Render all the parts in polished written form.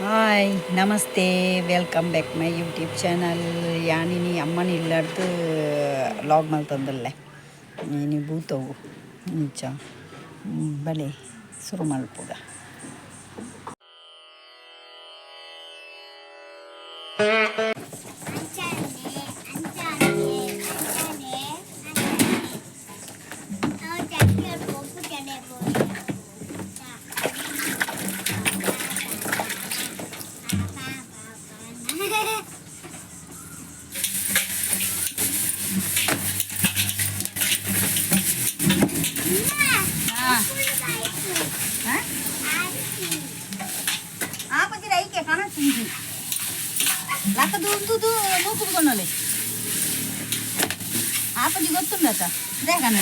Hi namaste, welcome back my YouTube channel. ಯಾನಿನಿ ಅಮ್ಮನ ಇಲ್ಲಡ್ದು log ಮಲ್ತಂದಲ್ಲೆ ಇನಿ ಭೂತವು ಇಂಚ ಬಲೆ ಶುರು ಮಲ್ಪುಗ. ಅಂಚಾನೆ ಅಂಚಾನೆ ಅಂಚಾನೆ ಅಂಚಾನೆ ಅವು ಚಕ್ಕೆ ಪೊಪ್ಪು ಚಡೆ. ಆಪದಿರ ಐಕೆ ಕಾಣುತ್ತಿ ಲಕ್ಕದು ಉಂತುದು ನೂಕುದು. ಆಪದಿ ಗೊತ್ತುಂಡತ ಇದೇ ಕಣ.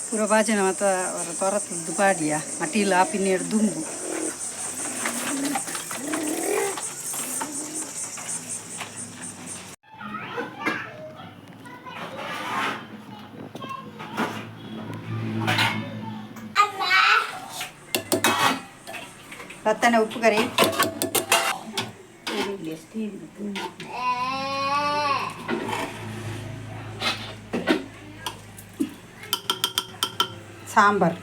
ಪೂರ ಬಾಜನ ಮಾತ ಅವರ ತೊರತದ್ದು ಪಾಡಿಯ ಮಟೀಲ್ ಆಪಿನೇಡು ದುಂಬು. ಬತ್ತನೆ ಉಪ್ಪು ಕರಿ. ಸಾಂಬಾರ್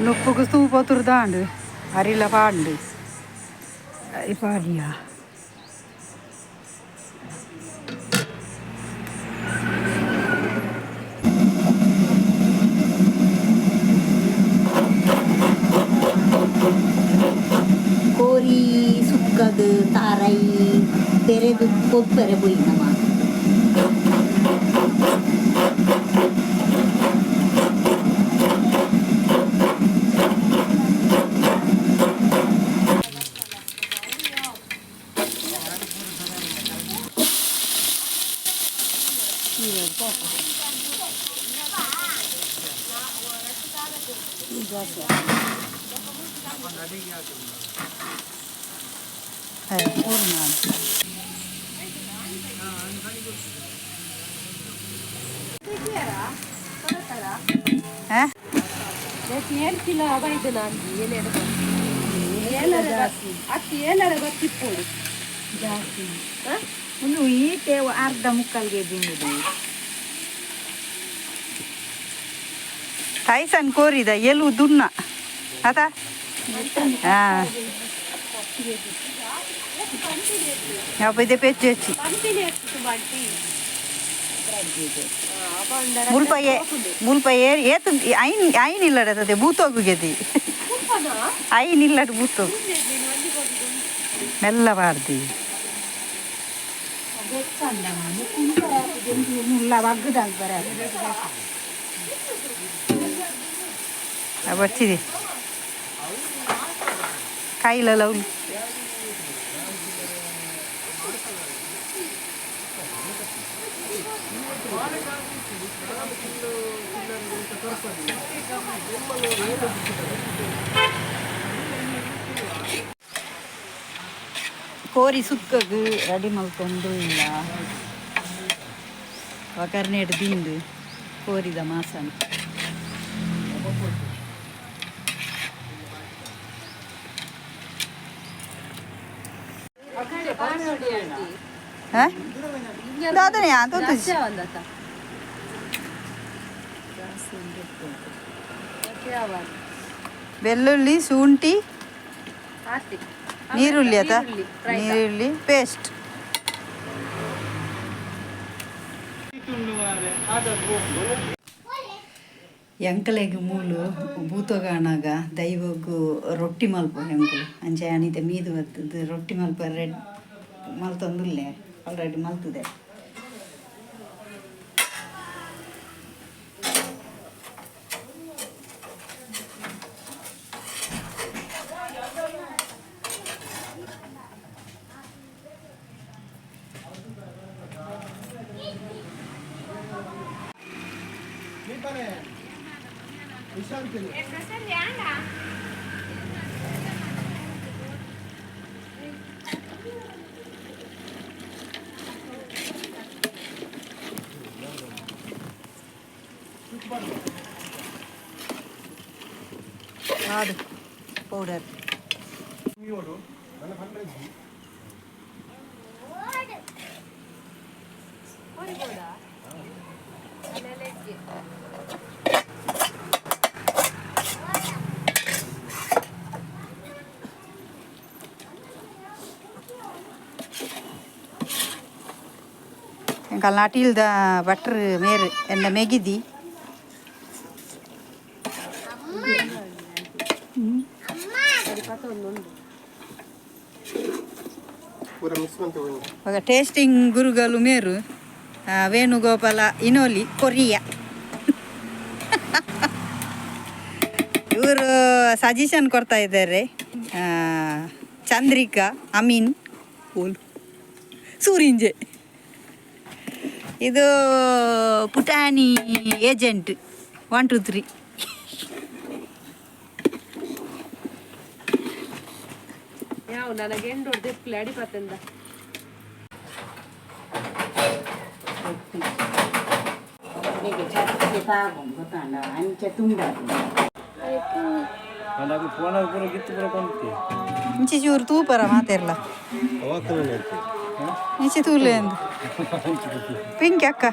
ನುಪ್ಪುಗು ತೂಪ ತುರ್ದಾಂಡು ಅರಿಲ ಪಾಂಡು ಅರಿ ಪಾಡಿಯ. ಕೋರಿ ಸುಕ್ಕಗ್ ತಾರೈ ಪೆರೆದು ಕೊಪ್ಪೆರೆ ಪೋಯಿನಮ. ಪೂರ್ಣ. ಏಳು ಕಿಲೋ ಬೈದು ನಾನು ಏನೇನು ಅಕ್ಕಿ ಏಳರ ಬತ್ತಿಪ್ಪುಂಡು. ಜಾಸ್ತಿ ಒಂದು ಈಟೆ ಅರ್ಧ ಮುಕ್ಕಾಲ್ ಕೆಜಿ. ಟೈಸನ್ ಕೋರಿದ ಎಲು ದುನ್ನ ಅತ ಹಾ ಇದೆ ಪೆಚ್ಚು ಹೆಚ್ಚಿ. ಮುಲ್ಪ ಮುಲ್ಪ ಏತು ಐನ್ ಐನ್ ಇಲ್ಲಡತ್ತದೆ ಬೂತೋಗುಗೆದಿ ಐನ್ ಇಲ್ಲಡ್ ಬೂತೋ ಮೆಲ್ಲ ಬಾರ್ದಿ. ಬಚ್ಚಿದೆ ಕಾಯಿಲ ಲವ್ಲಿ. ಕೋರಿ ಸುಕ್ಕಗ್ ರೆಡಿ ಮಲ್ಕೊಂಡು ಇಲ್ಲ ಒಗರ್ನೇಡ್ ದಿಂಡು ಕೋರಿದ ಮಾಸನ. ಹಾ ದಾದನೆ ಅಂತೂ. ಬೆಳ್ಳುಳ್ಳಿ, ಶುಂಠಿ, ನೀರುಳ್ಳಿ ಅತ ನೀರುಳ್ಳಿ ಪೇಸ್ಟ್. ಎಂಕಲೆಗ್ ಮೂಲು ಭೂತಗಾನಾಗ ದೈವಗು ರೊಟ್ಟಿ ಮಲ್ಪ ಎಂಕುಲು ಅಂಚೆ ಅನಿತೆ ಮೀದು ಬತ್ತದು ರೊಟ್ಟಿ ಮಲ್ಪ ರೆಡ್ ಮಲ್ತೊಂದುಲ್ಲೆ ಆಲ್ರೆಡಿ ಮಲ್ತದೆ. ಆಡು ಪೌಡರ್. ಎಂಕಲ್ ನಾಟಿಲ್ದ ಬಟ್ರ್ ಮೇರು ಎಲ್ಲ ಮೆಗಿದಿ. ಇವಾಗ ಟೇಸ್ಟಿಂಗ್ ಗುರುಗಳು ಮೇರು ವೇಣುಗೋಪಾಲ ಇನೋಲಿ ಕೊರಿಯಾ. ಇವರು ಸಜೆಷನ್ ಕೊಡ್ತಾ ಇದ್ದಾರೆ. ಚಂದ್ರಿಕಾ ಅಮೀನ್ ಓಲ್ ಸೂರಿಂಜೆ. ಇದು ಪುಟಾಣಿ ಏಜೆಂಟ್ 1 2 3. ಯಾವ ನನಗೆ ಎಂಡು ದೆಪ್ಲೆ ಅಡಿಪತ್ತಂದ. ರೊಟ್ಟಿ ಹೇಗೆ ಚಕ್ಕೆ ತಾಗು ಗೊತ್ತಾಂಡ ಅಂಚೆ ತುಂಡ. ಇಂಚಿ ಚೂರು ತೂಪರ ಮಾತಿರ್ಲ ಇಂಚಿ ತೂಲೆ ಎಂದು ಪಿಂಕಿ ಅಕ್ಕ.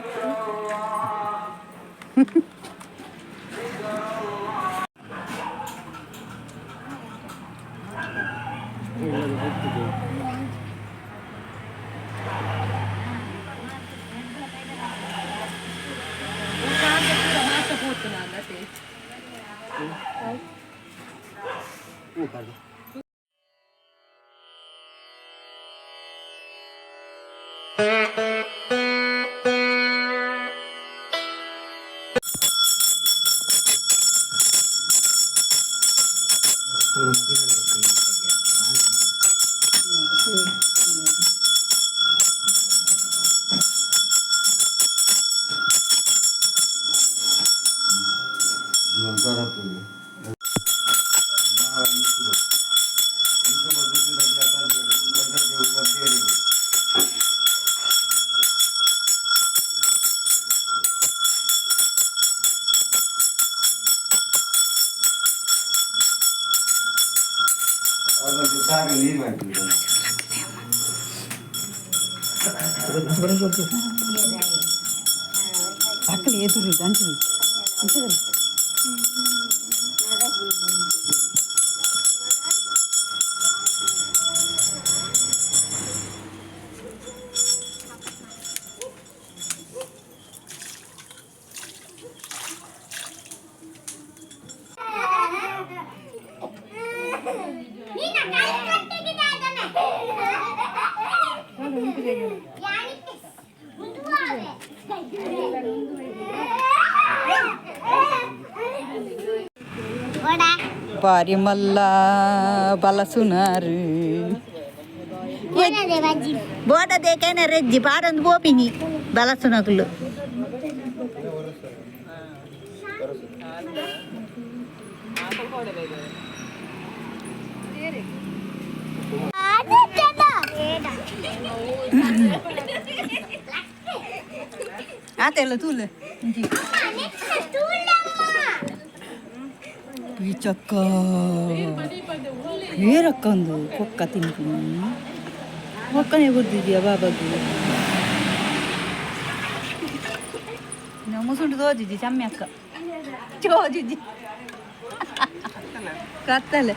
ಅಕ್ಕಲಿ ಎದುರು ಅಂಚಿ. ನೀನ ಕೈ ಕಟ್ಟಿಗಿದಾದನೆ ಯಾನಿಕ್ಕೆ ಮುಂದುವಾವೆ ಓಡ. ಬಾರಿ ಮಲ್ಲ ಬಲಸುನಾರು. ಓಡದೆ ಬಜ್ಜಿ. ಬೋಡದೆ ಕೇನ ರೆಜ್ಜಿ ಪಾಡೊಂದು ಪೋಪಿನಿ ಬಲಸುನಕುಲು. ಅದು ಚಂದ. ಆತೆಲ್ಲ ತೂಲೆ. ಪೀಚಕ್ಕ ಏರಕ್ಕೊಂದು ಕೊಕ್ಕ ತಿನ್ಕೊಂಡು ಕೊಕ್ಕನೆ ಗುರ್ದಿದ್ಯಾ ಬಾಬಾಗಿ. ಮುಸುಂಡು ತೋಜಿಜ್ಜಿ ಚಮ್ಮಿ ಅಕ್ಕ ಚೋಜಿಜ್ಜಿ ಕತ್ತಲೆ.